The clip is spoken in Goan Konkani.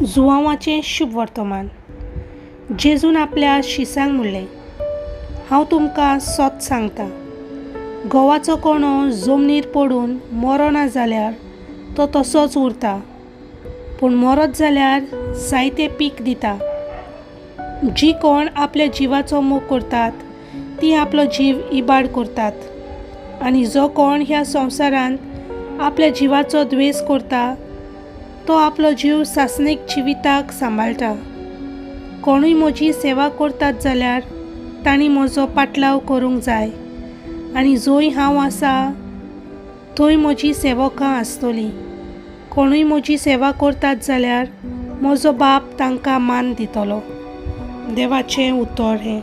जुवांवाचें शुभ वर्तमान. जेजून आपल्या शिसांक म्हणलें, हांव तुमकां सोत सांगता, गोवाचो कोणो जमनीर पडून मरोना जाल्यार तो तसोच उरता, पूण मरत जाल्यार जायते पीक दिता. जी कोण आपल्या जिवाचो मोग करतात ती आपलो जीव इबाड करतात, आनी जो कोण ह्या संवसारांत आपल्या जिवाचो द्वेस करता तो आपलो जीव सासणीक जिविताक सांबाळटा. कोणूय म्हजी सेवा करतात जाल्यार तांणी म्हजो पाटलाव करूंक जाय, आनी जंय हांव आसा थंय म्हजी सेवकां आसतलीं. कोणूय म्हजी सेवा करतात जाल्यार म्हजो बाप तांकां मान दितलो. देवाचें उतर हें.